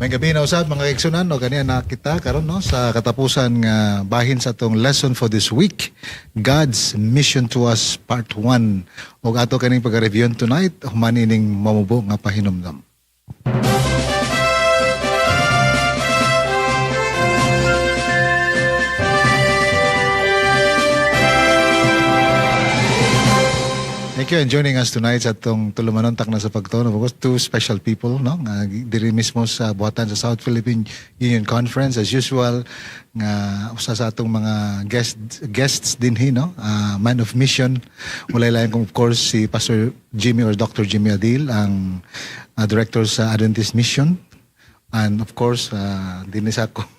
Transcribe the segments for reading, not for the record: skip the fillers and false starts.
May gabi na usab, mga kaigsunan, no, ganiya na kita karon, no, sa katapusan nga bahin sa atong lesson for this week, God's Mission to Us Part 1. Ug ato kaning pag-review tonight human ining mamubo nga pahinumdom. Thank you and joining us tonight sa atong tulumanon takna sa pagtuo. Of course, two special people, no? Nga diri mismo sa buhatan sa South Philippine Union Conference as usual nga usa sa atong mga guests dinhi, no? Man of mission. Walay lain kung, of course, si Pastor Jimmy or Dr. Jimmy Adil, ang director sa Adventist Mission. And of course, dinhi sa akong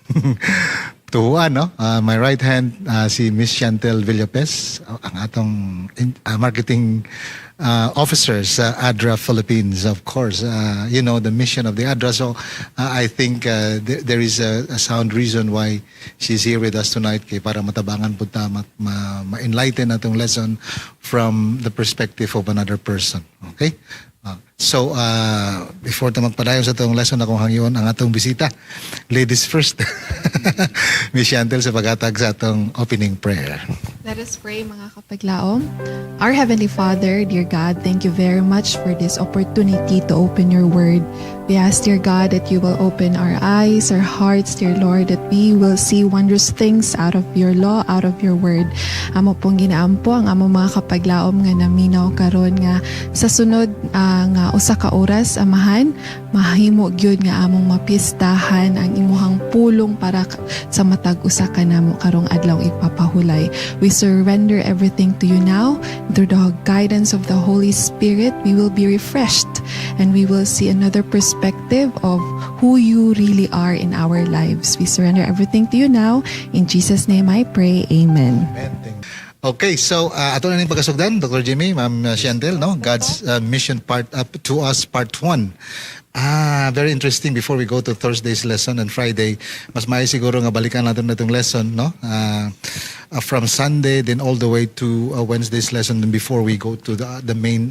tuhuan, no? My right hand, si Miss Chantel Villapes, ang atong marketing officer sa ADRA Philippines, of course. You know the mission of the ADRA, so I think there is a sound reason why she's here with us tonight, kay para matabangan po ta, ma-enlighten atong lesson from the perspective of another person. Okay? So, before ta magpadayon sa atong lesson, akong hangyoon ang atong bisita. Ladies first. Miss Chantel, sa paghatag sa atong opening prayer. Let us pray, mga kapaglaom. Our Heavenly Father, dear God, thank you very much for this opportunity to open your word. We ask, dear God, that you will open our eyes, our hearts, dear Lord, that we will see wondrous things out of your law, out of your word. Amo pong ginaampo ang amo mga kapaglaom nga naminaw karon nga sa sunod nga usa ka oras, Amahan, mahimo gyud nga among mapistahan ang imuhang pulong para sa matag usa ka namo karong adlaw ipapahulay. We surrender everything to you now. Through the guidance of the Holy Spirit, we will be refreshed and we will see another perspective of who you really are in our lives. We surrender everything to you now. In Jesus' name I pray. Amen. Amen. Okay, so ato na ning pagkasugdan, Dr. Jimmy, Ma'am Chantel, no? God's Mission Part Up to Us Part 1. Ah, very interesting. Before we go to Thursday's lesson and Friday, mas maayo siguro nga balikan natin na itong lesson, no? From Sunday then all the way to Wednesday's lesson, then before we go to the main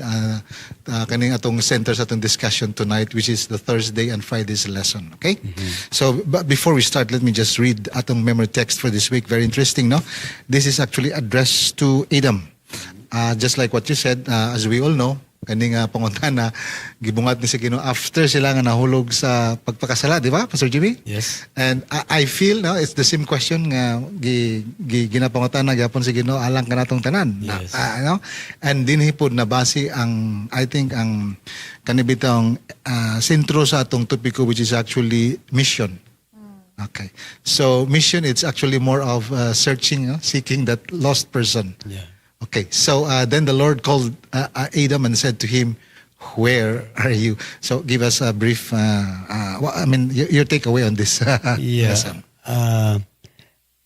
kaning atong center sa atong discussion tonight, which is the Thursday and Friday's lesson, okay? So, but before we start, let me just read atong memory text for this week. Very interesting, no? This is actually addressed to Adam. Just like what you said, as we all know, kaning pangutana gibungat ni sa Ginoo after sila nga nahulog sa pagpakasala, di ba, Pastor Jimmy? Yes. And I feel, no, it's the same question nga gi ginapangutana gyapon sa Ginoo alang kanatong tanan. Yes. Na, no? And dinhi pod na base ang, I think, ang kanibitang sentro sa atong topiko, which is actually mission. Okay. So mission, it's actually more of searching, no? Seeking that lost person. Okay, so then the Lord called Adam and said to him, "Where are you?" So give us a brief, well, I mean, your takeaway on this lesson.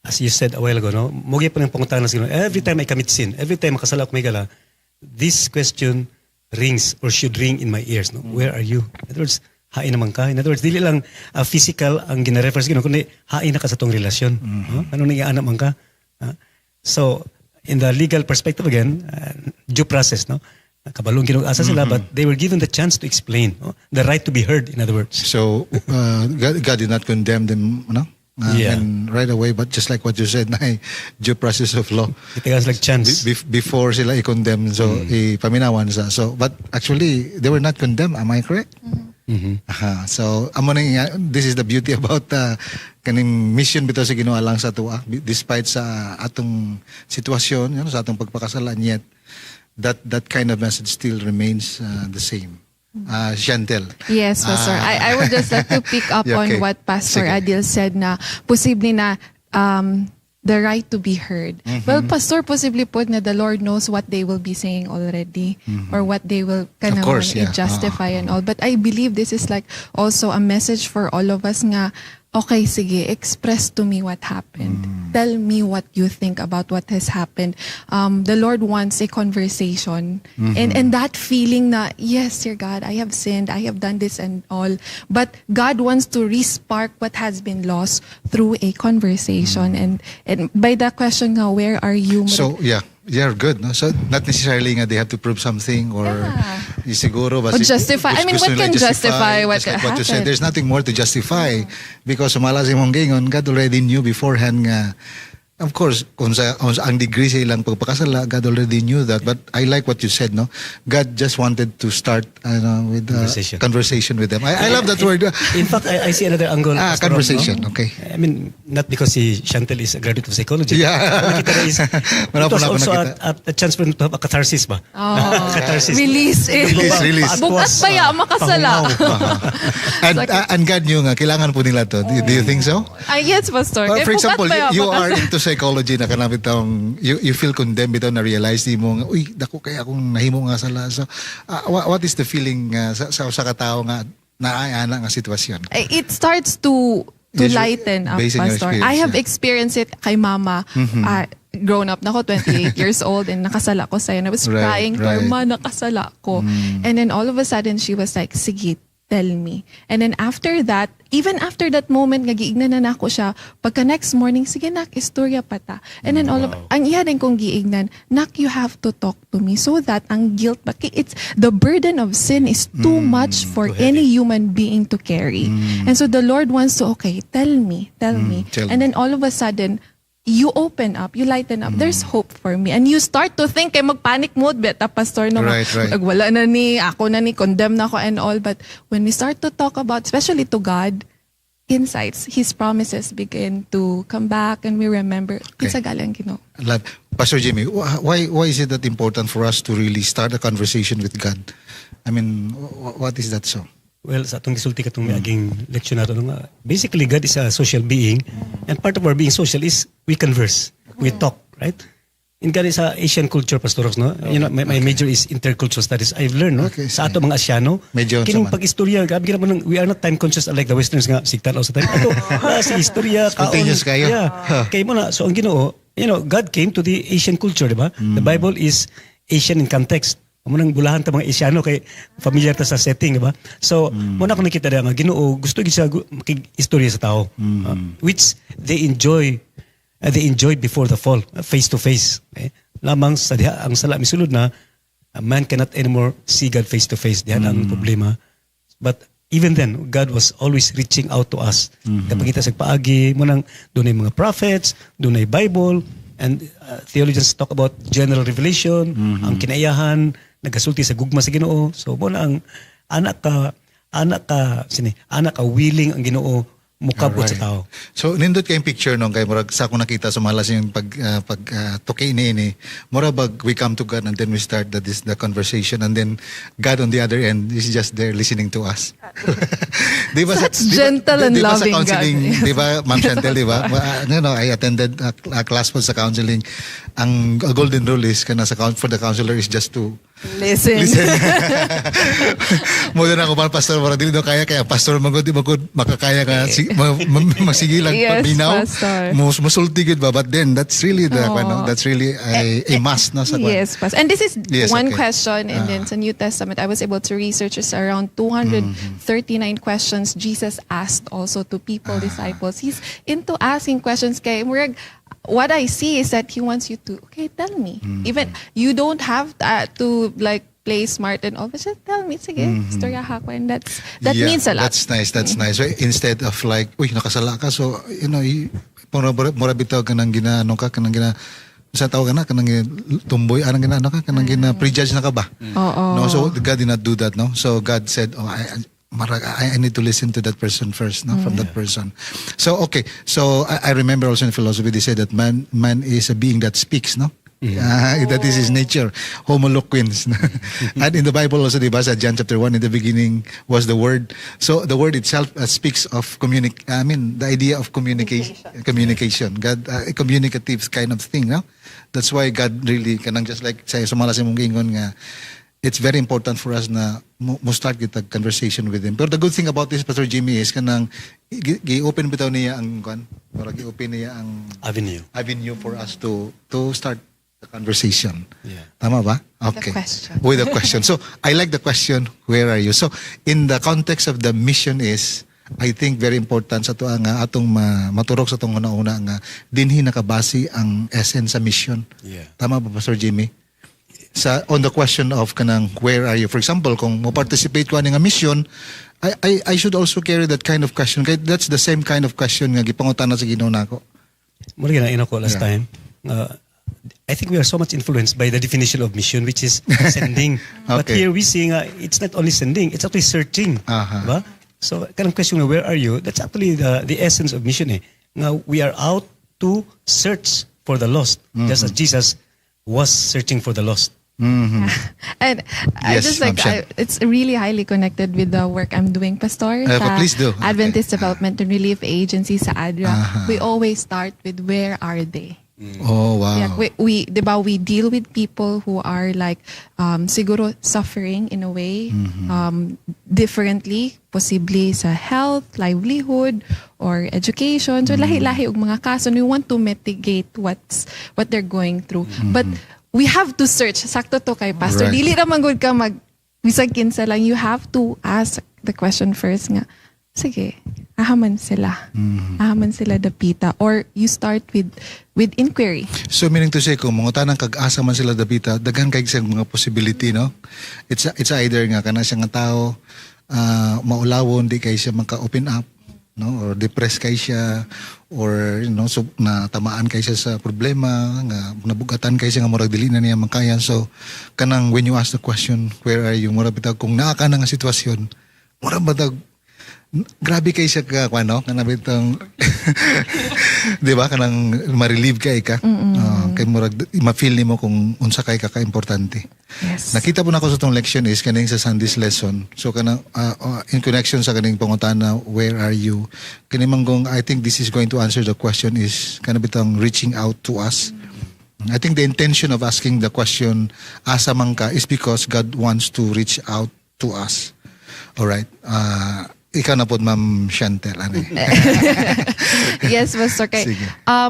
As you said a while ago, no? Mao gyapon ang pangutana sa Ginoo. Every time I commit sin, every time makasala ako, mahigala, this question rings or should ring in my ears. No? Where are you? In other words, hain naman ka. In other words, dili lang physical ang gina-refer sa Ginoo, kundi hain na ka sa atong relasyon. No? Ano nang iaana man ka? So, in the legal perspective again, due process, no? Kabalong Ginoo asa sila, but they were given the chance to explain, no? The right to be heard, in other words. So God did not condemn them, no? And right away, but just like what you said, na due process of law. It was like chance. Before sila i-condemn, so ipaminawan sa. So, but actually, they were not condemned. Am I correct? Mhm. Aha. So, amo nang this is the beauty about kaning mission bitaw sa Ginoo alang sa atoa, despite sa atong sitwasyon, sa atong pagpakasala, yet that kind of message still remains the same. Chantel. Yes, Pastor. I would just like to pick up Yeah, okay. on what Pastor Sige. Adil said na posible na the right to be heard. Well, Pastor, posible po na the Lord knows what they will be saying already or what they will kanang Of course, yeah. justify and all. But I believe this is like also a message for all of us nga, okay, sige, express to me what happened. Tell me what you think about what has happened. The Lord wants a conversation. And that feeling na, yes, dear God, I have sinned, I have done this and all. But God wants to respark what has been lost through a conversation. And by that question nga, where are you? So, yeah. Yeah, good. No? So, not necessarily nga they have to prove something or siguro Or justify. I mean, gusto what nila can justify what just like what you said, happened? there's nothing more to justify because sumala sa imong giingon, God already knew beforehand nga. Of course, kung sa ang degree sa ilang pagpakasala, God already knew that. But I like what you said, no? God just wanted to start ano, with Conversation. Conversation with them. I love that word. In fact, I see another angle, Ah, Pastor Rob, conversation, no? Okay. I mean, not because si Chantel is a graduate of psychology. Nakita na is, Wala it po was na ako also nakita. a chance for them to have a catharsis ba? Oh. Catharsis. Release it. Release, release. Bug-at ba ya, makasala? And God knew nga, kailangan po nila to. Do you think so? Ah, yes, Pastor. Well, Kay for example, bug-at ba ya, you are makasala? Into psychology na kanang bitawng you feel condemned bitaw na realize nimo nga, uy, dako kay akong nahimo nga sala. So what is the feeling sa katao nga naay ana nga sitwasyon? Eh, it starts to Yes, lighten up, based on your Pastor. experience, I have yeah. experienced it kay Mama. Ah, grown up na ko, 28 years old, and nakasala ko sa'yo. And I was crying to her, "Ma, nakasala ko." And then all of a sudden, she was like, "Sige, tell me." And then after that, even after that moment, nga giignan na nako siya, pagka next morning, "Sige nak, istorya pa ta." And then all of, ang iya din kong giignan, "Nak, you have to talk to me so that ang guilt, bakit it's, the burden of sin is too much for Too heavy. any human being to carry." And so the Lord wants to, "Okay, tell me, tell me." Tell And me. then all of a sudden, you open up, you lighten up. There's hope for me. And you start to think, kay mag-panic mode, bitaw, Pastor, no? Right. Wala na ni, ako na ni, condemn na ako and all. But when we start to talk about, especially to God, insights, His promises begin to come back and we remember, kinsa gali ang Ginoo. Love. Pastor Jimmy, why is it that important for us to really start a conversation with God? I mean, what is that so? Well, sa atong gisulti katong miaging leksyon nato no nga, basically God is a social being and part of our being social is we converse, we talk, right? In God sa Asian culture, Pastor Rox, no? My major is intercultural studies. I've learned, no? Okay, sa ato mga Asiano, Medyo kining unsa man. pag-istorya, grabe ka naman, we are not time conscious unlike the Westerns nga sigtan sa time. Ato, sa istorya, kaon. Spontaneous kayo. Yeah. Kay mao na, so ang Ginoo, God came to the Asian culture, di ba? The Bible is Asian in context. Mao nang bulahan ta mga Asiano kay familiar ta sa setting, di ba? So, mao na ako nakita nga Ginoo gusto gyud siya makig-istorya sa tao. Which they enjoyed before the fall, face to face. Okay? Lamang sa diha ang sala misulod na, a man cannot anymore see God face to face. Diha na ang problema. But even then, God was always reaching out to us. Kapag sa paagi mao nang dunay mga prophets, dunay Bible, and theologians talk about general revelation, ang kinaiyahan, nagasulti sa gugma sa Ginoo. So mao na ang anak ka sini, anak ka willing ang Ginoo mukabot sa tao. So nindot kayong picture nung kay murag sa akong nakita sa malas yung pag tuki ni ini. Mura bag we come to God and then we start the this the conversation and then God on the other end is just there listening to us. Di ba sa, Such gentle and di ba sa loving God. counseling, di ba, Ma'am Chantel, di ba? No, I attended a class po sa counseling. Ang golden rule is kana sa for the counselor is just to Listen. listen. Mao na ako parang pastor, mura dili daw kaya kaya pastor magud di magud makakaya ka si, magsige lang paminaw. Pastor. Musulti gud ba, but then that's really the Oo. ano, that's really a must, no, sa kwan. Yes, Pastor. And this is one question, and then sa New Testament, I was able to research is around 239 questions Jesus asked also to people, disciples. He's into asking questions. Kay murag, what I see is that he wants you to, "Okay, tell me." Even you don't have to like play smart and all, but just tell me, sige, istorya ko. And that Yeah, means a lot. That's nice. That's nice. So, instead of like, "Uy, nakasala ka." So, mura bitaw ka nang gina, ano ka, kanang gina, sa tawag ka na, kanang gina, tumboy, anong gina, ano ka, kanang gina, prejudge na ka ba? Oo. No, so God did not do that, no? So God said, "Oh, I need to listen to that person first, no, from that person." So, okay. So I remember also in philosophy, they said that man is a being that speaks, no? That is his nature. Homo loquens. And in the Bible also, di ba, sa John chapter 1, in the beginning was the Word. So the Word itself speaks of I mean, the idea of communication. Communication. God, a communicative kind of thing, no? That's why God really, kanang just like sa sumala sa imong giingon nga, it's very important for us na mo start kita conversation with him. Pero the good thing about this, Pastor Jimmy, is kanang gi-open bitaw niya ang kwan, para gi-open niya ang Avenue. Avenue for us to start the conversation. Yeah. Tama ba? With a Okay. question. With a question. So, I like the question, "Where are you?" So, in the context of the mission is, I think very important sa ato nga atong maturok sa atong una-una nga dinhi nakabase ang essence sa mission. Tama ba, Pastor Jimmy? Sa on the question of kanang "Where are you?" For example, kung mo participate ko ani nga mission, I should also carry that kind of question. Kay that's the same kind of question nga gipangutana sa Ginoo nako. Mao na ko last time. I think we are so much influenced by the definition of mission, which is sending. But here we see it's not only sending, it's actually searching. Diba? So, kanang question nga, "Where are you?" That's actually the essence of mission. Eh. Nga, we are out to search for the lost, just as Jesus was searching for the lost. And I Yes, just like Ma'am Shen. It's really highly connected with the work I'm doing, Pastor, sa Please do. Okay. Adventist Development and Relief Agency, sa ADRA. We always start with "Where are they?" Oh, wow. Yeah, we, diba, we deal with people who are like, siguro suffering in a way, differently, possibly sa health, livelihood, or education. So, lahi-lahi og mga kaso. And we want to mitigate what they're going through. But we have to search. Sakto to kay Pastor. Dili ra man gud ka mag, bisag kinsa lang. You have to ask the question first nga, sige, aha man sila? Aha man sila dapita? Or you start with inquiry. So meaning to say, kung mangutanang kag asa man sila dapita, daghan kay siyang mga possibility, no? It's either nga kana siya nga tao maulawon, di kay siya maka-open up, no? Or depressed kay siya or so natamaan kay siya sa problema nga nabugatan kay siya nga murag dili na niya makaya. So kanang when you ask the question, "Where are you?" Murag bitaw kung naa ka na nga sitwasyon, murag bitaw grabe kay siya ka ano kana bitang, di ba, kanang ma-relieve kay ka. Ah, kay murag ma-feel nimo kung unsa kay ka ka-importante. Nakita po nako sa atong lection is kaning sa Sunday's lesson. So kanang in connection sa kaning pangutana, "Where are you?" Kani manggong I think this is going to answer the question is kana bitang reaching out to us. I think the intention of asking the question, "Asa man ka?" is because God wants to reach out to us. All right. Ikaw na po, Ma'am Chantel. Ano eh? Yes, Pastor. Kay, Sige. Ah,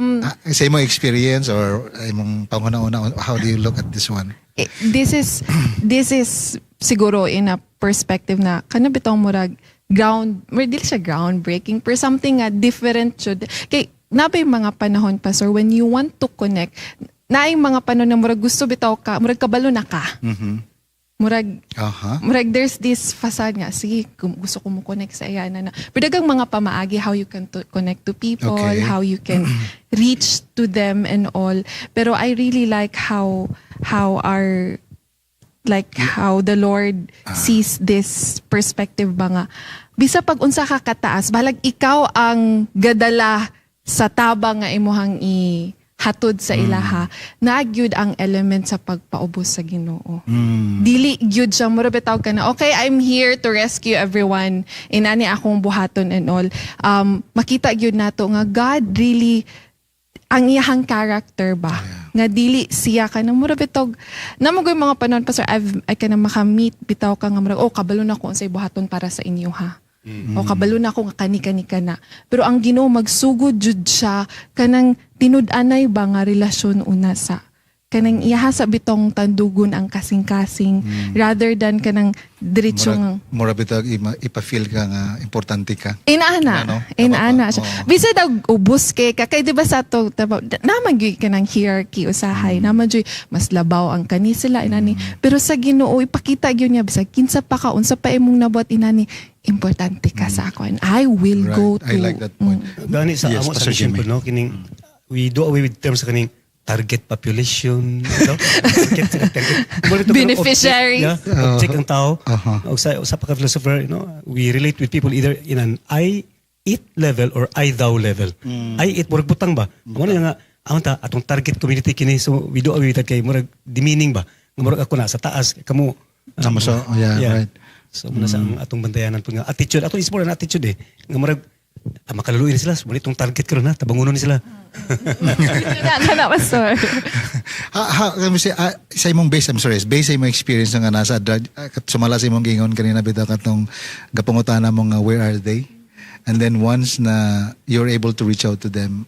sa imong experience or imong panghuna-una, how do you look at this one? This is siguro in a perspective na kana bitong murag ground, murag dili siya groundbreaking pero something nga different jud kay nabay mga panahon, Pastor, when you want to connect, naay mga panahon na murag gusto bitaw ka, murag kabalo na ka, murag murag there's this facade nga, sige, gusto ko mo connect sa iya na na. Pero daghang mga pamaagi how you can to connect to people, how you can reach to them and all. Pero I really like how our like how the Lord sees this perspective ba nga bisa pag unsa ka kataas, bahalag ikaw ang gadala sa tabang nga imuhang i hatod sa ilaha, naa gyud ang element sa pagpaubos sa Ginoo. Dili gyud siya mura bitaw ka na, "Okay, I'm here to rescue everyone, inani akong buhaton," and all. Makita gyud nato nga God really, ang iyahang character ba nga dili siya ka na mura bitog namo gyud mga panahon, Pastor, I kana maka-meet bitaw ka nga murag, "Oh, kabalo na ko unsay buhaton para sa inyo ha. O kabalo na ako nga kani kani ka na." Pero ang Ginoo magsugod jud siya kanang tinud-anay ba nga relasyon una sa kanang iyaha sa bitong tandugon ang kasing-kasing rather than kanang diretsong Mura bitaw ipa-feel ka nga importante ka. Inaana. Ano? Tama Inaana ba? siya. Oo. Bisa daw ubos kay ka. Kay di ba sa ato, naman gyud ka ng hierarchy usahay. Naman gyud mas labaw ang kani sila inani. Pero sa Ginoo ipakita gyud niya bisag kinsa pa ka, unsa pa imong nabuhat inani, importante ka sa ako and I will go to I like that point. Gani sa Yes, amo sa Pastor mission Jimmy. po, no, kining we do away with terms sa kaning target population, no? Target, target. Mura to kanang Beneficiaries. object, yeah, object ang tao. Og sa pagka philosopher, we relate with people either in an I it level or I thou level. I it murag butang ba? Mo na nga ang ta atong target community kini, so we do away with that kay murag demeaning ba? Nga murag ako na sa taas kamo. Tama so, yeah, right. So muna sa ang atong bantayanan po nga attitude. Ato is more an attitude eh. Nga murag makaluluin sila. So, muna itong target ko na, tabangunon ni sila. Na, Pastor. Ha, let me say, sa imong base, I'm sorry, base sa imong experience nga nasa drug, sumala sa imong gingon kanina bitaw katong gapangutana mo nga, "Where are they?" And then once na you're able to reach out to them,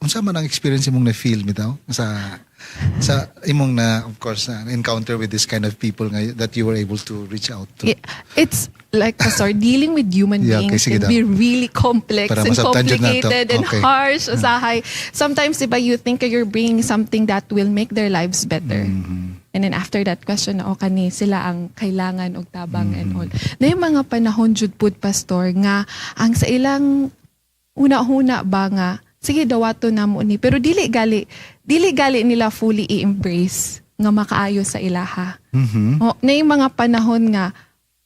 Unsa man ang experience imong na-feel bitaw sa imong na, of course, encounter with this kind of people nga that you were able to reach out to? Yeah, it's like, Pastor, dealing with human Yeah, okay, beings sige can daw. be really complex Para and masabtan jud nato. complicated and harsh. Usahay. Sometimes, diba, you think you're bringing something that will make their lives better. And then after that question, o kani sila ang kailangan og tabang and all. Naay mga panahon jud pud, Pastor, nga ang sa ilang una-huna ba nga sige, dawato namo ni, pero dili gali nila fully i-embrace nga makaayo sa ilaha. O, naay mga panahon nga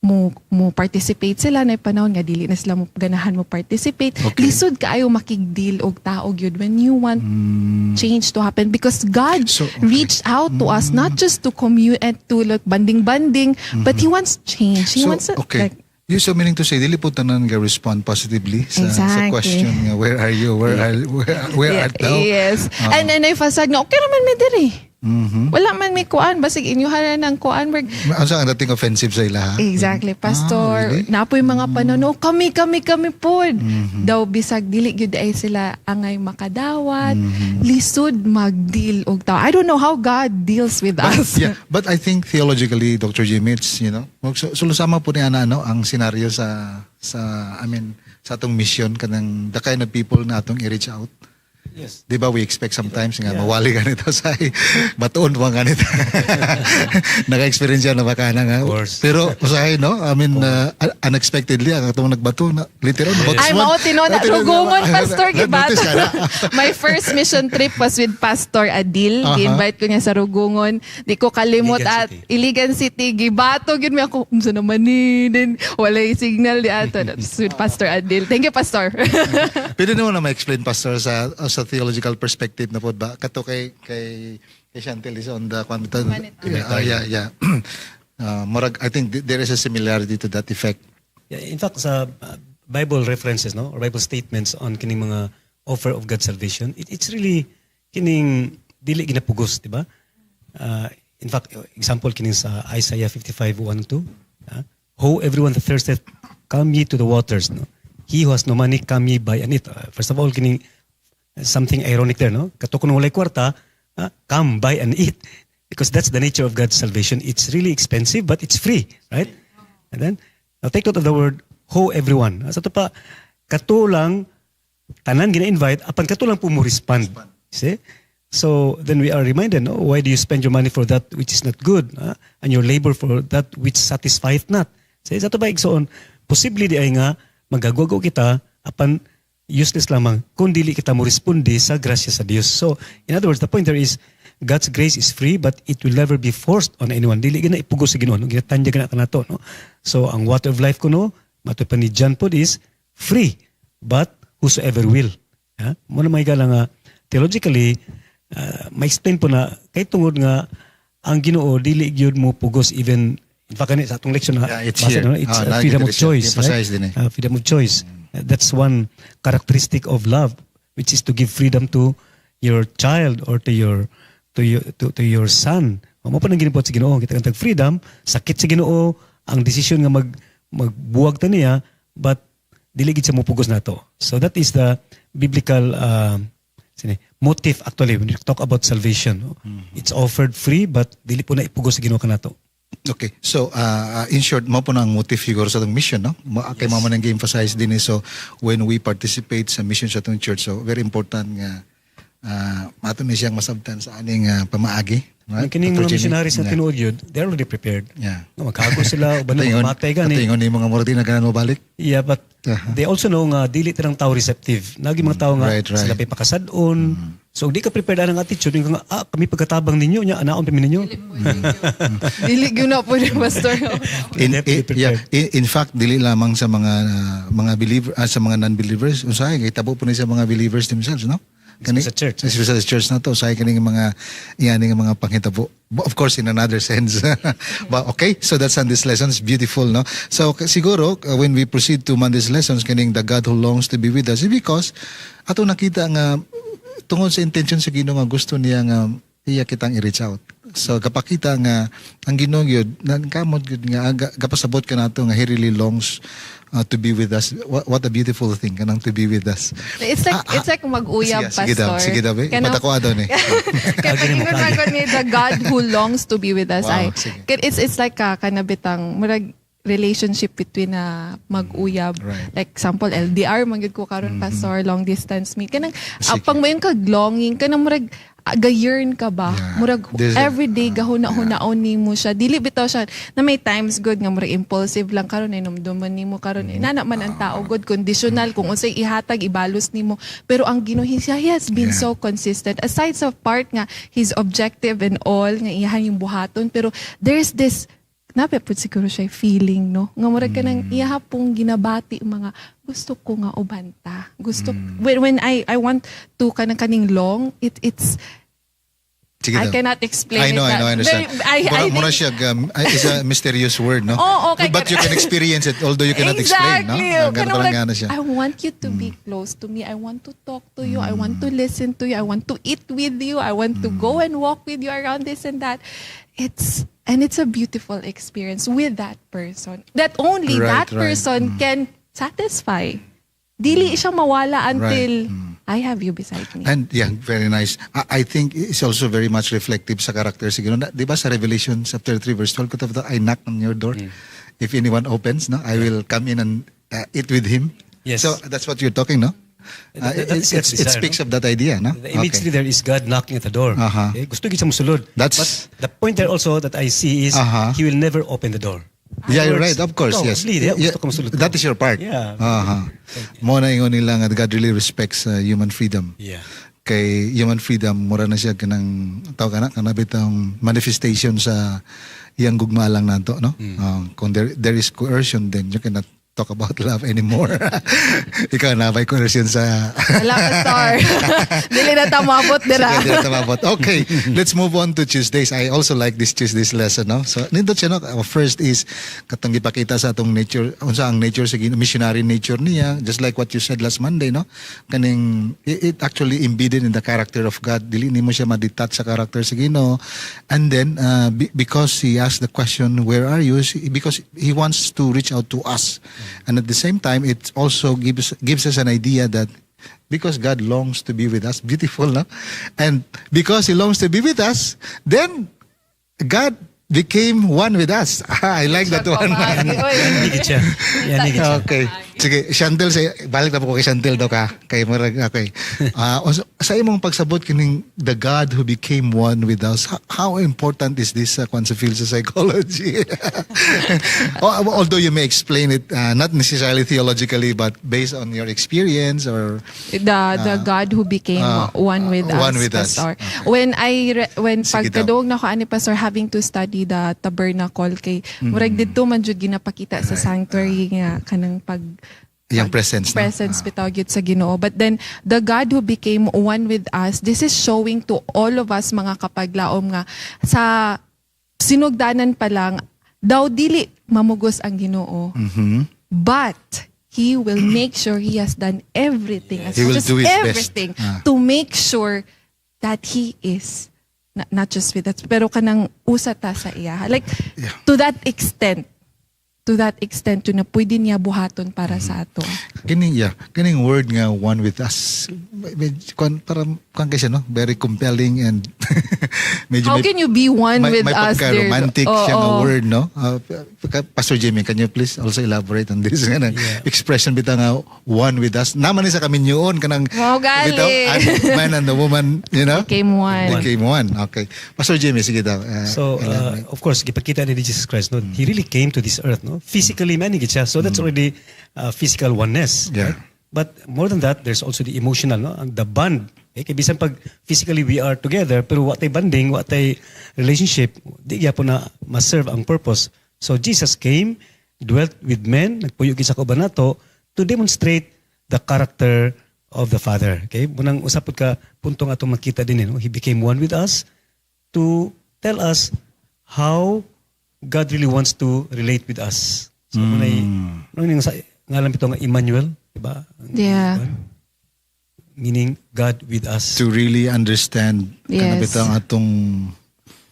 mo participate sila, naay panahon nga dili na sila mo ganahan mo participate. Lisod kaayo makig-deal og tao gyud when you want change to happen because God So, okay. reached out to us not just to commune and to like banding-banding, but He wants change. He So, wants to, like, You so meaning to say, dili po tanan nga respond positively sa question nga "Where are you? Where art thou?" Yes. Oo. And then ay fasad nga okay raman mi diri. Wala man may kuan, basig inyo ng kuan work. Ano ang dating offensive sa ila, ha? Exactly, Pastor. Ah, really? Napoy mga panahon, "Oh, kami, kami, kami pod." Daw bisag dili gyud ay sila angay makadawat, lisod mag-deal og tao. I don't know how God deals with us. Yeah, but I think theologically, Dr. Jimmy, it's, so, sama po ni ana, no, ang scenario sa I mean, sa atong mission kanang the kind of people na atong i-reach out. Yes. Di ba we expect sometimes nga mawali ganito sa batuon pa ganito. Naka-experience yan na baka na nga. Of course. Pero usahay, no? I mean, unexpectedly ang atong nagbato na literal na Ay, mao tinuod na Rugungon, Pastor, gibato. Notice ka na? My first mission trip was with Pastor Adil. Gi-invite ko niya sa Rugungon. Di ko kalimot Iligan at City. Iligan City. Gibato gyud mi ako. Unsa naman ni? Then walay signal di ato. That's with Pastor Adil. Thank you, Pastor. Pwede naman na ma-explain, Pastor, sa theological perspective na po ba? Kato kay Chantel is on the Yeah. Murag, I think there is a similarity to that effect. Yeah, in fact, sa Bible references, no, or Bible statements on kining mga offer of God's salvation, it's really kining dili ginapugos, di ba? In fact, example kining sa Isaiah 55:1-2, "Ho, everyone that thirsteth, come ye to the waters," no? "He who has no money, come ye, buy and eat." First of all, kining something ironic there, no? Kato kung walay kwarta, come, buy and eat. Because that's the nature of God's salvation. It's really expensive, but it's free, right? And then, now take note of the word, "Ho, everyone." Sa ato pa, kato lang, tanan gina-invite, apan kato lang po mo respond. See? So, then we are reminded, no? "Why do you spend your money for that which is not good? Ah? And your labor for that which satisfieth not?" See? Sa ato ba, igsoon, posible di ay nga, magagwagaw kita, apan useless lamang kung dili kita mo responde sa grasya sa Dios. So, in other words, the point there is, God's grace is free, but it will never be forced on anyone. Dili gina ipugos sa Ginoo, no? Ginatanyag na kanato, no? So, ang water of life kuno, matud pa ni John pod, is free, but whosoever will. Ha? Mao na may nga, theologically, ma-explain po na kay tungod nga ang Ginoo dili gyud mo pugos, even in fact kani sa atong leksyon na Yeah, it's basa here. na, it's Ah, freedom of nakikita siya. choice, right? Emphasize din eh. Freedom of choice. That's one characteristic of love, which is to give freedom to your child or to your son. Mao pa nang ginibuhat sa Ginoo, kita kang freedom, sakit sa Ginoo ang desisyon nga magbuwag ta niya, but dili gid siya mupugos nato. So that is the biblical sini, motive actually when you talk about salvation, no? It's offered free, but dili po na ipugos sa Ginoo kanato. Okay. So, in short, mao po na ang motive siguro sa atong mission, no? Kay mao man ang emphasize din eh. So, when we participate sa mission sa atong church, so very important nga ato ni siyang masabtan sa aning pamaagi. Right? Ang kining Dr. mga Jimmy? missionaries na tinuod yun, they're already prepared. Nga magkago sila, uban na Katingon, mamatay gani. katingon ni mga mura di na ganan mo balik. Yeah, but they also know nga dili tanang tao receptive. Nagi mga tao nga sila pa'y pakasad-on. So di ka prepared anang attitude nga, "Ah, kami pagkatabang ninyo nya anaon pa mi ninyo." Dili gyud na po ni Pastor. Definitely Yeah, prepared. in fact, dili lamang sa mga believer, sa mga non-believers, usahay kay tabo po ni sa mga believers themselves, no? Mismo sa church. Mismo sa church na to, usahay kaning mga iyani nga mga panghitabo. But of course, in another sense. But okay, so that's Sunday's lessons, beautiful, no? So siguro when we proceed to Monday's lessons, kaning the God who longs to be with us, is because ato nakita nga tungod sa intention sa Ginoo nga gusto niya nga iya kitang i-reach out. So kapakita nga ang Ginoo gyud nangkamot gyud nga gapasabot ka nato nga he really longs to be with us. What a beautiful thing kanang to be with us. It's like mag-uyab, Sige, sige daw, Pastor. sige daw, eh. Kanang- Ipatako daw ni. Kaya pag ingon man ko ni the God who longs to be with us Wow, ay sige. It's like ka kanabitang murag relationship between na mag-uyab. Like example, LDR man gyud ko karon, Pastor, long distance me. Kanang Sige. Pag moingon kag longing, kanang murag ga-yearn ka ba? Murag everyday gahuna-hunaon nimo siya. Dili bitaw siya na may times good nga murag impulsive lang karon ay numduman nimo karon. Inana man ang tao good, conditional kung unsay ihatag ibalos nimo. Pero ang Ginoo, he has been so consistent. Aside sa part nga he's objective and all nga iyahan yung buhaton, pero there's this nape pud siguro siya feeling, no, nga murag kanang iyaha pong ginabati mga gusto ko nga uban ta gusto when I want to kanang kaning long it's Sige I daw. cannot explain I know, it. I know, I understand. I Mura think- siya, it's a mysterious word, no? Oo, okay. But you can experience it, although you cannot explain, no? Exactly. Ah, ganun Kanang parang like, nga na siya. I want you to be close to me. I want to talk to you. I want to listen to you. I want to eat with you. I want to go and walk with you around this and that. It's a beautiful experience with that person. That only that person can satisfy. Dili siya mawala until I have you beside me. And yeah, very nice. I think it's also very much reflective sa character siguro. Na, di ba sa Revelation chapter 3 verse 12, kutab, "I knock on your door. If anyone opens, no, I will come in and eat with him." Yes. So that's what you're talking, no? That is God's It desire, speaks no? of that idea, no? The imagery there is God knocking at the door. Okay? Gusto gyud siya musulod. But the point there also that I see is he will never open the door. Yeah, you're Words, right. Of course, ikaw, yes. Lead, yeah, Yeah, gusto ko musulod. that is your part. Mao na ingon nila nga God really respects human freedom. Kay human freedom, mura na siya kanang tawag kana kana bitang manifestation sa iyang gugma lang nato, no? Kung there is coercion, then you cannot talk about love anymore. Ikaw na may coercion sa Wala, Pastor. Dili na ta maabot dira. Sige, di na tumabot. Okay, let's move on to Tuesdays. I also like this Tuesday's lesson, no? So, nindot siya, no? First is, katong gipakita sa atong nature, unsa ang nature sa missionary nature niya, just like what you said last Monday, no? Kaning, it actually embedded in the character of God. Dili nimo siya ma-detach sa character sa Ginoo. And then, because he asked the question, "Where are you?" Because he wants to reach out to us. And at the same time, it also gives us an idea that because God longs to be with us, beautiful, no? And because He longs to be with us, then God became one with us. I like that one. Oy. Higit siya. Yan, higit siya. Okay. Sige, Chantel, say, balik na po ko kay Chantel daw ka. Kay murag, okay. Sa imong pagsabot kining the God who became one with us, how important is this kwan sa field sa psychology? Although you may explain it not necessarily theologically, but based on your experience or The God who became one with us, one with us. Pastor. When Sige daw. pagkadungog nako ani, Pastor, having to study the tabernacle kay murag didto man jud ginapakita sa sanctuary nga kanang pag Iyang presence, no? Presence bitaw gyud sa Ginoo. But then the God who became one with us, this is showing to all of us, mga kapaglaom, nga sa sinugdanan pa lang daw dili mamugos ang Ginoo. But he will make sure he has done everything, as He will much as do his best. Everything to make sure that he is not just with us pero kanang usa ta sa iya. Like to that extent to na pwede niya buhaton para sa ato. Kining, yeah, kining word nga "one with us." Medyo, kwan para kwan kasi, no, very compelling and medyo How can you be one with may us, dear? Pagka-romantic siya nga Oo. Word, no? Pastor Jimmy, can you please also elaborate on this nga expression bitaw nga "one with us"? Naman ni sa kaminyoon kanang Mao gali. bitaw, and man and the woman. Became one. Became one. Okay. Pastor Jimmy, sige daw. So, elaborate. of course, gipakita ni Jesus Christ, no? He really came to this earth, no? Physically, man, gid siya. So that's already physical oneness. Right? But more than that, there's also the emotional, no? Ang the bond. Eh, kay bisan pag physically we are together, pero wa tay bonding, wa tay relationship, di gyapon na ma-serve ang purpose. So Jesus came, dwelt with men, nagpuyo gid sa kauban nato to demonstrate the character of the Father. Okay? Mao nang usa pud ka punto nga atong makita din, eh, no? He became one with us to tell us how God really wants to relate with us. So mm. Mao nang sa ngalan bitaw nga Emmanuel, di ba? Yeah. Meaning God with us. To really understand Yes. kana bitaw ang atong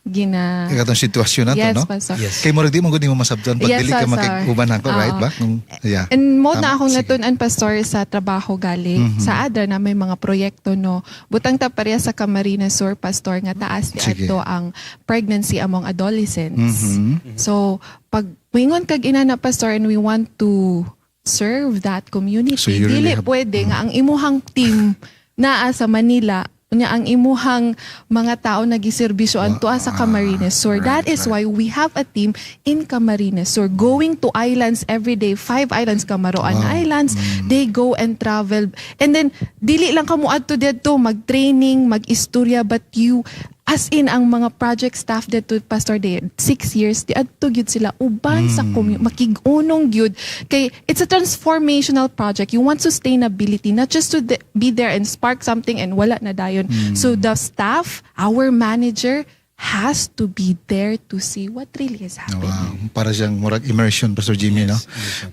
Gina Katong sitwasyon nato, Yes, no? Pastor. Yes. Kay murag di mo gud nimo masabtan pag Yes, dili ka Pastor. makig-uban ako, right Oo. ba? Kung, yeah. And mo na Tama. akong Sige. natun-an, Pastor, sa trabaho gali. Sa ADRA na may mga proyekto, no. Butang ta pareha sa Camarines Sur, Pastor, nga taas di Sige. adto ang pregnancy among adolescents. So, pag moingon kag inana, Pastor, and we want to serve that community, So you really dili pwede nga ang imuhang team naa sa Manila, unya ang imuhang mga tao nagiserbisyo adto sa Camarines Sur. That is why we have a team in Camarines Sur going to islands every day, five islands, Camaroan Islands. They go and travel. And then dili lang kamo adto didto mag-training, mag-istorya, but you, as in ang mga project staff didto, Pastor, they 6 years di adto gyud sila uban sa makig-unong gyud kay it's a transformational project. You want sustainability, not just to be there and spark something and wala na dayon. So the staff, our manager has to be there to see what really is happening. Wow, para siyang murag immersion, Pastor Jimmy, no?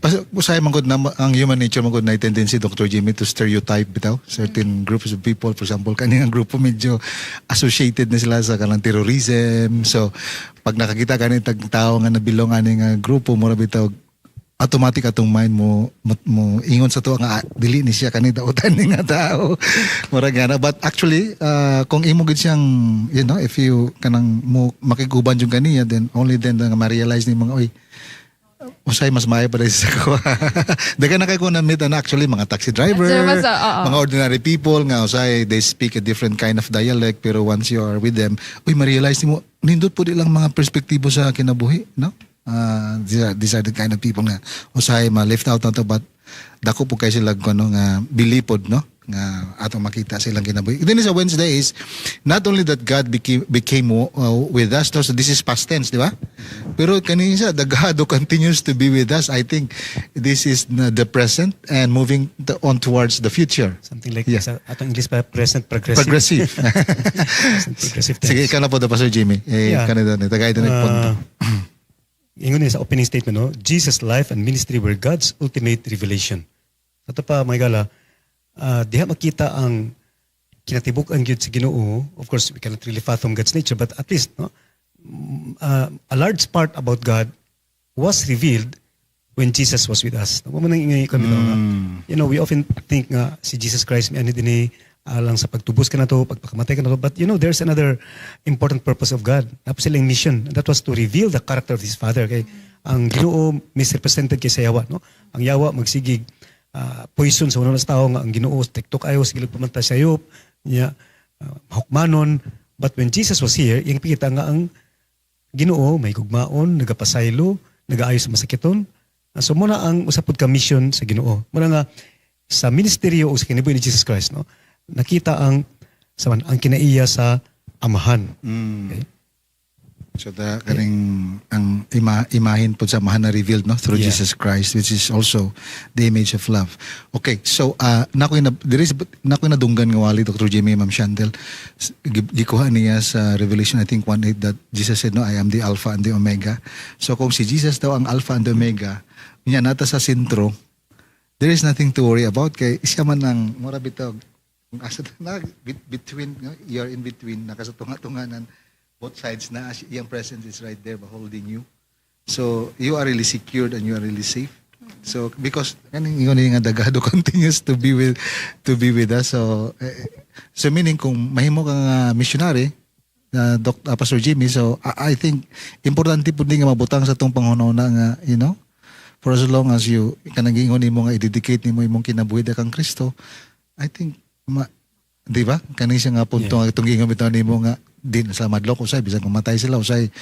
Pastor, usahay man gud na ang human nature man gud na tendency, Dr. Jimmy, to stereotype bitaw certain groups of people. For example, kaning ang grupo medyo associated na sila sa kanang terrorism. So, pag nakakita kani tag tao nga na-belong ani nga grupo, mura bitaw automatic atong mind mo ingon sa tuwa nga ah, dili ni siya kani dautan ni nga tao, murag nga na. But actually, kung imo gid siyang if you kanang mo makiguban jud kaniya, then only then nga ma-realize ni mga, oy, usay mas maayo pa sa ko. Daghan na kay ko na meet na actually mga taxi driver, Sir, basta, oo. Mga ordinary people nga usay they speak a different kind of dialect, pero once you are with them, uy, ma-realize nimo nindot pud ilang mga perspektibo sa kinabuhi, no? These are the kind of people nga usahay ma-left out na to, but dako po kay sila kuno nga bilipod, no, nga atong makita silang kinabuhi. Then sa Wednesday is not only that God became with us, no? So this is past tense, di ba? Pero kanina siya, the God who continues to be with us, I think this is the present and moving on towards the future. Something like sa atong English pa, present progressive. Progressive. Present progressive tense. Sige, ikaw na po da, Pastor Jimmy. Eh, kanina ni tagay din punto. Ingon niya sa opening statement, no? Jesus' life and ministry were God's ultimate revelation. Sa ito pa, mga higala, diha makita ang kinatibuk-an gyud sa Ginoo. Of course, we cannot really fathom God's nature, but at least, no, a large part about God was revealed when Jesus was with us. Mao man ang ingay kami nga, we often think nga si Jesus Christ may ano din eh, alang sa pagtubos kanato, pagpakamatay kanato. But there's another important purpose of God. Tapos silang mission. And that was to reveal the character of His Father. Kay ang Ginoo misrepresented kay sa yawa, no? Ang yawa magsigig poison sa unang sa tao nga ang Ginoo TikTok ayo sige pamantay sa sayop niya hukmanon. But when Jesus was here, iyang pikita nga ang Ginoo may gugmaon, nagapasaylo, nagaayo sa masakiton. So mao na ang usa pud ka mission sa Ginoo. Mao na nga sa ministeryo o sa kinabuhi ni Jesus Christ, no, nakita ang sa man ang kinaiya sa Amahan. Okay? So the kaning ang imahin po sa Amahan na revealed, no, through Jesus Christ, which is also the image of love. Okay, so nako na there is nako nadunggan nga wali, Dr. Jimmy, Ma'am Chantel. Gikuha niya sa Revelation, I think, 1:8 that Jesus said, no, "I am the Alpha and the Omega." So kung si Jesus daw ang Alpha and the Omega, niya nata sa sentro, there is nothing to worry about kay siya man ang mura bitaw kung asa na between, no? You're in between, naka sa tunga-tunganan, both sides na iyang presence is right there holding you, so you are really secured and you are really safe. So because kaning ingon nga the God who continues to be with us. So so meaning kung mahimo kang missionary, Doc, Pastor Jimmy, so I think importante pud ni nga mabutang sa atong panghuna nga for as long as you kanang giingon nimo nga i-dedicate nimo imong kinabuhi kang Kristo, I think ma, di ba? Kani siya nga punto nga itong giingon bitaw nimo nga di na sila madlok usay bisan kung matay sila usay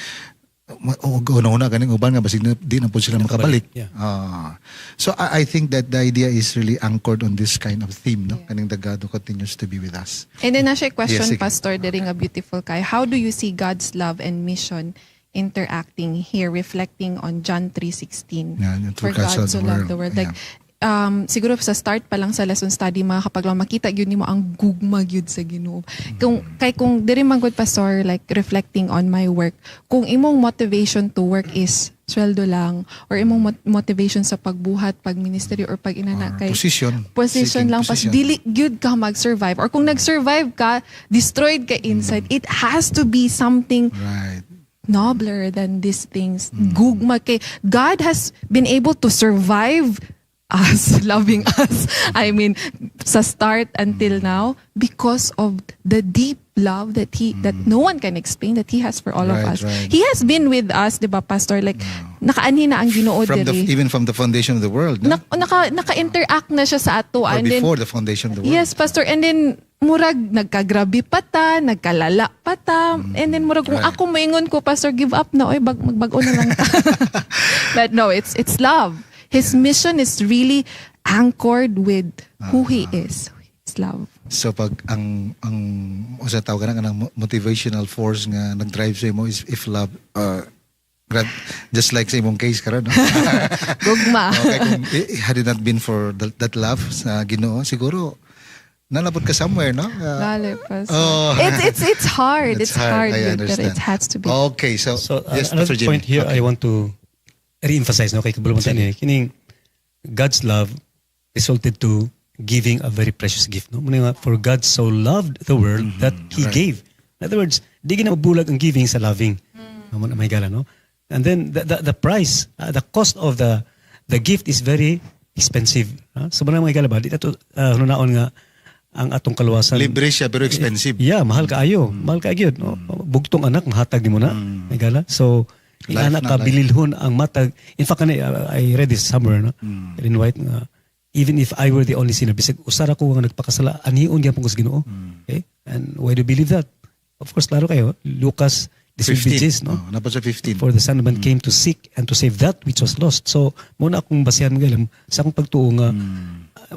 o una ganing uban nga basig na, di na po sila makabalik. Ah. So I think that the idea is really anchored on this kind of theme, no? Kaning the God who continues to be with us. And then, nasa question, Yes, sige. Pastor, diri nga beautiful kay. How do you see God's love and mission interacting here, reflecting on John 3:16? Yeah, yung For "For God God so loved the world. Like, siguro sa start pa lang sa lesson study, mga kapag lang makita gyud nimo ang gugma gyud sa Ginoo. Kung kay kung diri man gud, Pastor, like reflecting on my work, kung imong motivation to work is sweldo lang or imong motivation sa pagbuhat, pag ministry or pag inana Or kay position. Position Seeking lang pas position. Dili gyud ka mag-survive or kung nag-survive ka, destroyed ka inside. It has to be something Right. nobler than these things. Gugma kay God has been able to survive us loving us. I mean, sa start until now because of the deep love that no one can explain that he has for all of us. He has been with us, 'di ba, Pastor? Like nakaanhi na ang Ginoo From the diri. Even from the foundation of the world, no? Naka-interact na siya sa ato. Or And then, before the foundation of the world. Yes, Pastor. And then, murag, nagkagrabe pa ta, nagkalala pa ta. And then, murag, kung ako moingon ko, "Pastor, give up na, oy, magbag-o na lang ta." But no, it's love. His mission is really anchored with who he is. It's love. So pag ang usa tawag ka ng motivational force nga nag-drive sa imo is if love, grab, just like sa imong case karon, no? Gugma. Okay, kung had it not been for that love sa Ginoo, siguro nalabot ka somewhere, no? Dali, Pastor. Oh. It's hard. It's hard, I but understand. it has to be. Okay, so, So yes, another Pastor Jimmy. Point here I want to re-emphasize, no, kay kabalo man ni kining God's love resulted to giving a very precious gift, no? Muna nga, for God so loved the world that he gave. In other words, di gina mabulag ang giving sa loving. No, mo na may gala, no? And then the price, the cost of the gift is very expensive. Ha? So mao na, mga higala ba, di na to hunaon nga ang atong kaluwasan. Libre siya pero expensive. Yeah, mahal kaayo. Mahal kaayo gyud, no? Bugtong anak mahatag nimo na. May gala. So, Life anak na, ka life. bililhon ang matag. In fact, kani, I read this somewhere, no? Ellen White nga, "Even if I were the only sinner," bisag usa ra ko nga nagpakasala, anhion gyapon ko sa Ginoo. Okay? And why do you believe that? Of course, klaro kayo. Lucas, this will be 15. Jesus, no? Oh, naa pa sa 15. "For the Son of Man came to seek and to save that which was lost." So, mao na akong basihan nga sa akong pagtuo nga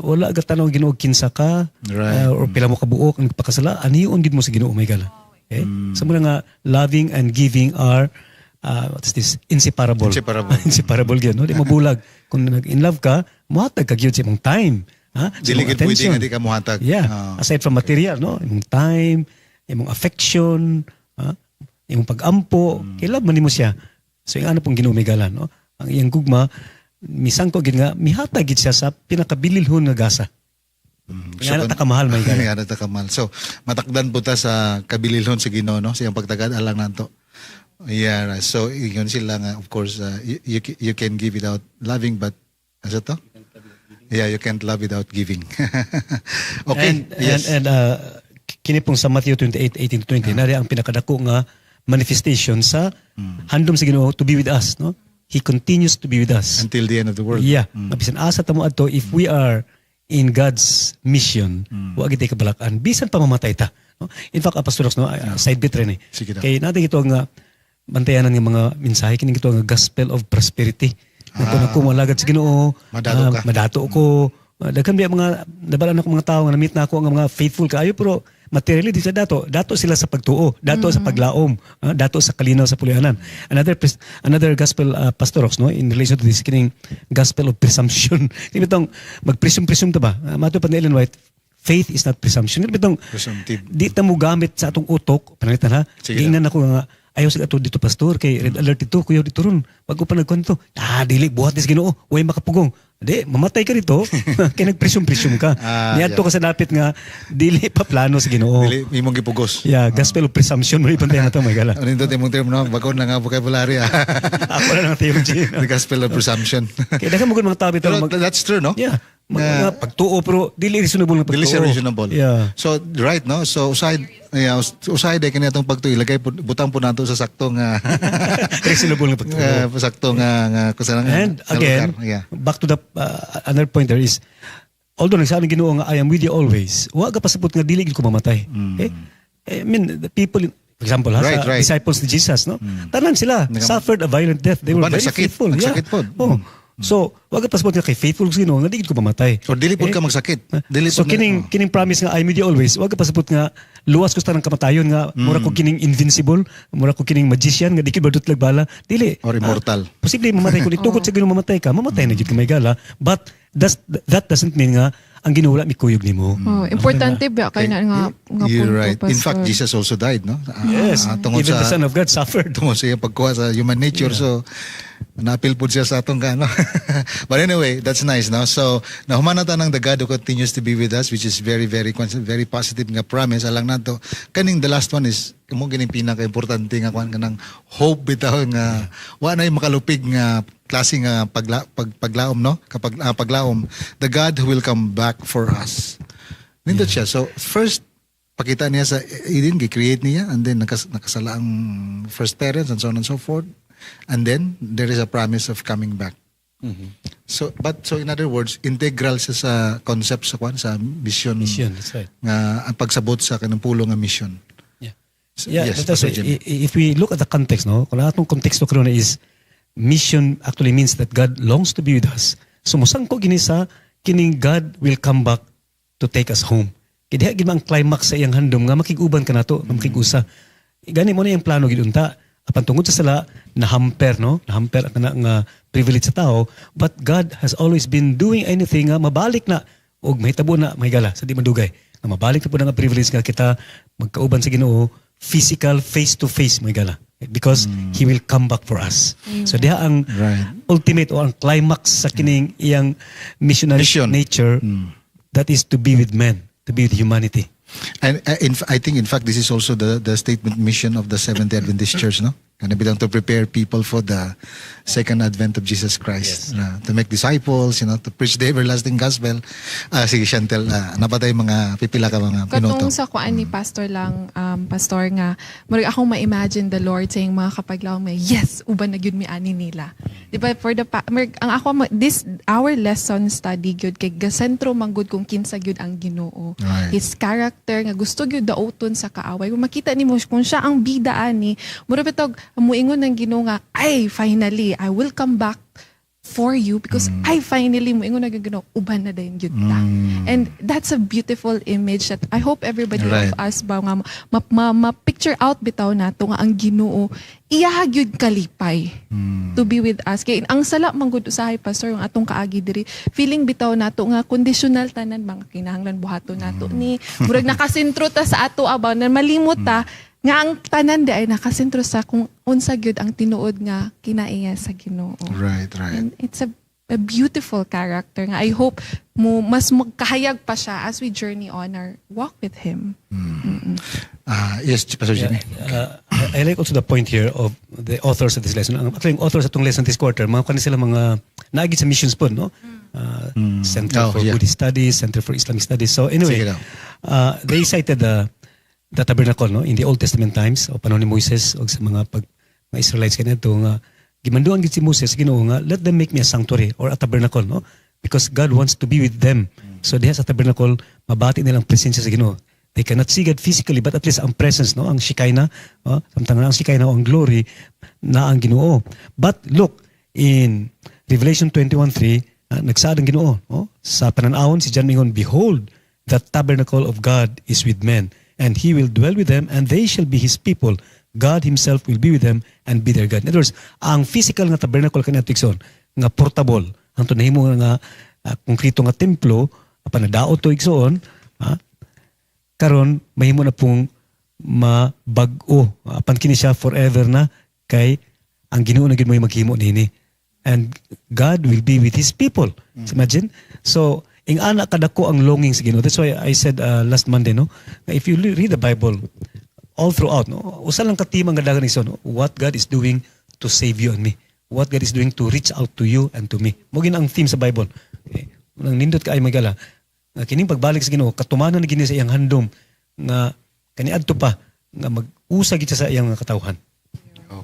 wala gatanaw Ginoo kinsa ka or pila mo kabuok ang nagpakasala, anhion gid mo sa Ginoo, may gala. Okay? So mao na nga loving and giving are what's this? Inseparable. Inseparable. Inseparable gyud, no? Di mabulag. Kung nag-in love ka, muhatag ka gyud sa imong time, ha? Sa Dili imong gid pwede attention. nga di ka muhatag. Yeah. Ah. Aside from material, no? Imong time, imong affection, ha? Imong pag-ampo, kay love man nimo siya. So yung ano pong Ginoo, migala, no? Ang iyang gugma misangko gid nga mihatag gid siya sa pinakabililhon nga gasa. So, nga ta kamahal, may gala. Nga ta kamahal. So, matakdan po ta sa kabililhon sa Ginoo, no? Sa iyang pagtagad alang nato. Yeah, right. So yun sila nga, of course, you can give without loving, but asa to? Yeah, you can't love without giving. Okay. And, and kini pong sa Matthew 28, 18 to 20, nari ang pinakadako nga manifestation sa handom sa Ginoo to be with us, no? He continues to be with us. Until the end of the world. Yeah. Bisan asa ta mo adto, if we are in God's mission, wa gid kabalakan bisan pa mamatay ta. No? In fact, Pastor Rox, no, side bit rin eh. Sige daw. Kay natin ito nga bantayanan ng mga mensahe kini ito nga gospel of prosperity. Nga kung ako malagad sa Ginoo, Madato ka. Madato ko. Daghan biya mga nabalan ako mga tao nga na-meet na ako nga mga faithful kaayo pero materially di sila dato. Dato sila sa pagtuo, dato sa paglaom, dato sa kalinaw sa pulianan. Another gospel, Pastor Rox, no, in relation to this kining gospel of presumption. Kini bitong magpresume-presume ta ba? Mato pa ni Ellen White, faith is not presumption. Kini bitong Presumptive. di ta mo gamit sa atong utok, pananglitan ha. Sige. Giingnan ako nga ayaw sa ato dito, Pastor, kay red alert dito, kuyaw dito ron. Bago pa nagkwento. Ah, dili buhat ni sa Ginoo, way makapugong. Di, mamatay ka dito kay nagpresume-presume ka. Niadto ka sa dapit nga dili pa plano sa Ginoo. Dili imong gipugos. Yeah, gospel of presumption mo ipantayan na to, may gala. Ano yung imong term, no? Bago na nga vocabulary ah. Ako na lang theology. The gospel of presumption. Kaya daghan mo gud mga tabi Pero that's true, no? Yeah. Na- Mga pagtuo pero dili reasonable nga pagtuo. Dili siya reasonable. Yeah. So right, no? So usahay, yeah, usahay day kini atong pagtuo ilagay po, butang po nato sa sakto nga Reasonable nga pagtuo. Nga sakto nga kusa nga And nga again, lugar. Yeah. Back to the another point there is, although nagsabi ng Ginoo nga "I am with you always," wa ka pasabot nga dili gid ko mamatay. Okay? I mean, the people, for example, ha, sa disciples ni Jesus, no? Tanan sila suffered a violent death. They were Uban, very nagsakit. faithful. Nagsakit pod. Oh. So, wa ka pasabot nga kay faithful sa Ginoo nga di gid ko mamatay. Or dili pod ka magsakit. Dili So pod na- kining oh. kining promise nga "I am with you always," wa ka pasabot nga luwas ko sa tanang kamatayon nga mura ko kining invincible, mura ko kining magician nga di kid badutlag bala. Dili. Or immortal. Ah, posible mamatay kung itukod sa Ginoo mamatay ka, mamatay na jud ka, may gala. But that doesn't mean nga Ang Ginoo wala mikuyog nimo. Oh, importante ba kay na nga You're punto, right. In fact, Pastor. Jesus also died, no? Yes, tungod even sa the Son of God suffered. Tungod sa iyang pagkuha sa human nature. So, naapil po siya sa atong kano. But anyway, that's nice, no? So, nahuman na ta ng the God who continues to be with us, which is very, very, very positive nga promise. Alang nato, kaning the last one is, mao gining pinaka-importante nga kuan kanang hope bitaw nga wa na makalupig nga klase nga paglaom, no, kapag paglaom, the God who will come back for us. Nindot siya. So first, pakita niya sa Eden, gi-create niya, and then nakasala ang first parents and so on and so forth, and then there is a promise of coming back. So but so in other words, integral siya sa concept sa kwan, sa mission. Mission, that's right. Nga ang pagsabot sa kanang pulong nga mission. So, Yeah, yes, but also, Pastor Jimmy. If we look at the context, no, kung atong konteksto karon is mission actually means that God longs to be with us. So musangko gini sa kining God will come back to take us home. Kay diha gid man ang climax sa iyang handom nga makig-uban ka nato, nga makig-usa. Gani mao na iyang plano gid unta. Apan tungod sa sala, nahamper, no? Nahamper ang kana nga privilege sa tao, but God has always been doing anything nga mabalik na og mahitabo na, mahigala, sa di madugay. Nga mabalik na po na nga privilege nga kita magkauban sa Ginoo physical, face to face, mahigala. Because He will come back for us. So diha ang ultimate o ang climax sa kining iyang missionary Mission. Nature, that is to be with men, to be with humanity. And I think, in fact, this is also the statement mission of the Seventh-day Adventist Church, no? Kana bitang to prepare people for the second advent of Jesus Christ. To make disciples, to preach the everlasting gospel. Ah, sige, Chantel, naa pa tay mga pipila ka mga minuto. Katong sa kuan ni Pastor lang, Pastor, nga, murag akong ma-imagine the Lord saying, "Mga kapaglaom, may yes, uban na gyud mi ani nila." Di ba, for the, murag, ang ako, this, our lesson study gyud, kay gasentro man gud kung kinsa gyud ang Ginoo. His character, nga gusto gyud dauton sa kaaway. Kung makita nimo kung siya ang bida ani, murag bitog, muingon ng Ginoo nga, "Ay, finally, I will come back for you because I finally," muingon na gyud Ginoo, "uban na dayon gyud ta." And that's a beautiful image that I hope everybody of us ba nga ma-picture out bitaw nato nga ang Ginoo iya gyud kalipay to be with us. Kay ang sala man gud usahay, Pastor, yung atong kaagi diri, feeling bitaw nato nga conditional tanan, mga kinahanglan buhaton nato ni murag nakasentro ta sa ato abaw na malimot ta nga ang tanan di ay nakasentro sa kung unsa gyud ang tinuod nga kinaiya sa Ginoo. And it's a beautiful character nga I hope mo mas magkahayag pa siya as we journey on our walk with Him. Ah, yes, Pastor Jimmy. I like also the point here of the authors of this lesson. Ang actually, yung authors atong lesson this quarter, mga kani sila mga naagi sa missions po, no? Center for Buddhist Studies, Center for Islamic Studies. So anyway, Sige daw. They cited the tabernacle, no, in the Old Testament times o panahon ni Moises o sa mga pag mga Israelites kanadto nga gimanduan gid si Moses Ginoo nga, "Let them make me a sanctuary or a tabernacle," no, because God wants to be with them. So diha sa tabernacle mabati nilang presensya sa Ginoo. They cannot see God physically, but at least ang presence, no, ang Shekinah, oh, samtang ang Shekinah o ang glory na ang Ginoo. But look in Revelation 21:3, nagsaad ang Ginoo, oh, sa pananawon si John mingon, "Behold, the tabernacle of God is with men, and He will dwell with them, and they shall be His people. God Himself will be with them and be their God." In other words, ang physical nga tabernacle kaniadto, igsoon, nga portable, ang nahimo nga konkreto nga templo, apan nadaot to, igsoon, karon mahimo na pong mabag-o. Apan kini siya forever na kay ang Ginoo na gyud mo'y maghimo nini. And God will be with His people. So imagine. So, ing ana kadako ang longing sa Ginoo. That's why I said last Monday, no, na if you read the Bible all throughout, no, usa lang ka tema nga dagan iso, no, what God is doing to save you and me. What God is doing to reach out to you and to me. Mao gyud ang theme sa Bible. Okay. Nang nindot kaayo magala. Nga kining pagbalik sa Ginoo, katumanan na gini sa iyang handom nga kaniadto pa nga mag-usa gid siya sa iyang mga katawhan.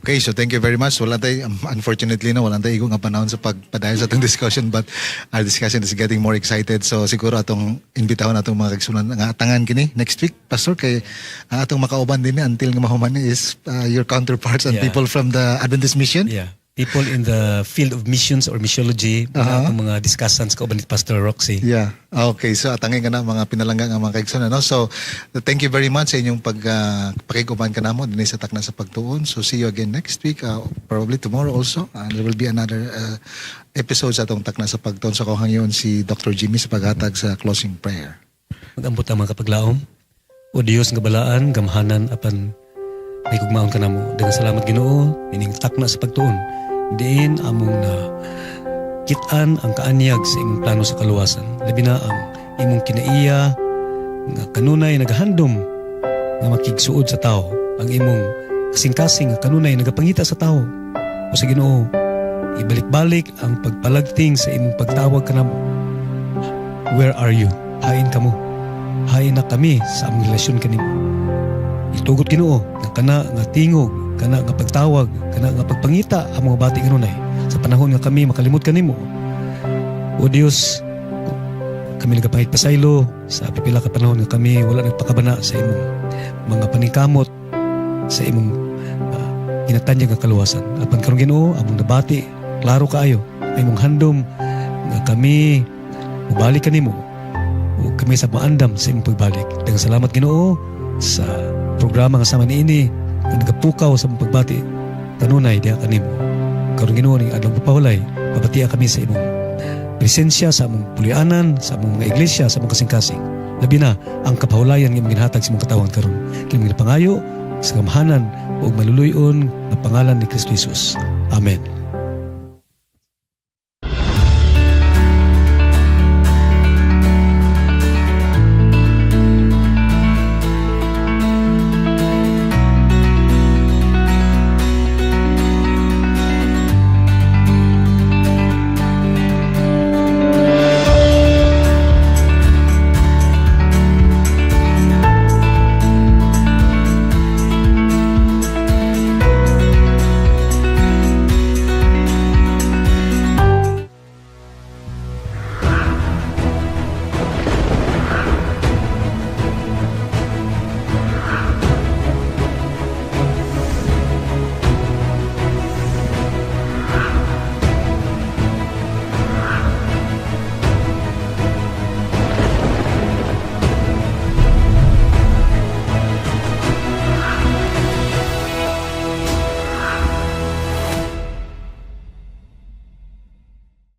Okay, so thank you very much. Wala tayo, unfortunately, no, wala tayo nga panahon sa pagpadayon sa atong discussion, but our discussion is getting more excited. So siguro atong imbitahon atong mga kaigsuonan nga atangan kini next week, Pastor, kay ang atong makauban din until nga mahuman is your counterparts and people from the Adventist Mission. Yeah. people in the field of missions or missiology, mga atong mga discussants kauban ni Pastor Roxy. Yeah. Okay, so atangin ka na mga pinalangga nga mga kaigsoon, ano? So, thank you very much sa inyong pag pakig-uban kanamo dinhi sa Takna sa Pagtuon. So, see you again next week, probably tomorrow also. And there will be another episode sa atong Takna sa Pagtuon. So, akong hangyoon si Dr. Jimmy sa paghatag sa closing prayer. Mag-ampo ta, mga kapaglaom. O Dios nga balaan, gamhanan apan may gugmaon ka namo. Daghang salamat, Ginoo, ining Takna sa Pagtuon. Diin among nakit-an ang kaanyag sa imong plano sa kaluwasan. Labi na ang imong kinaiya nga kanunay nagahandom nga makigsuod sa tao. Ang imong kasing-kasing nga kanunay nagapangita sa tao. O sa Ginoo, ibalik-balik ang pagpalagting sa imong pagtawag kanamo. Where are you? Hain kamo? Hain na kami sa among relasyon kanimo? Itugot, Ginoo, nga kana nga tingog, kana nga pagtawag, kana nga pagpangita ang mga bati kanunay sa panahon nga kami makalimot kanimo. O Dios, kami nagapangit pasaylo sa pipila ka panahon nga kami wala nagpakabana sa imong mga paningkamot, sa imong ginatanyag nga kaluwasan. Apan karon, Ginoo, among nabati, klaro kaayo ang imong handom nga kami mubalik kanimo ug kami sa maandam sa imong pagbalik. Daghang salamat, Ginoo, sa programa nga sama niini nga nagapukaw sa imong pagbati kanunay diha kanimo. Karon, Ginoo, ning adlaw pagpahulay, pabatia kami sa imong presensya sa among pulianan, sa among mga iglesia, sa among kasing-kasing. Labi na ang kapahulayan nga imong ginhatag sa imong katawhan karon. Kini ginapangayo sa gamhanan ug maluluy-on nga pangalan ni Kristo Jesus. Amen.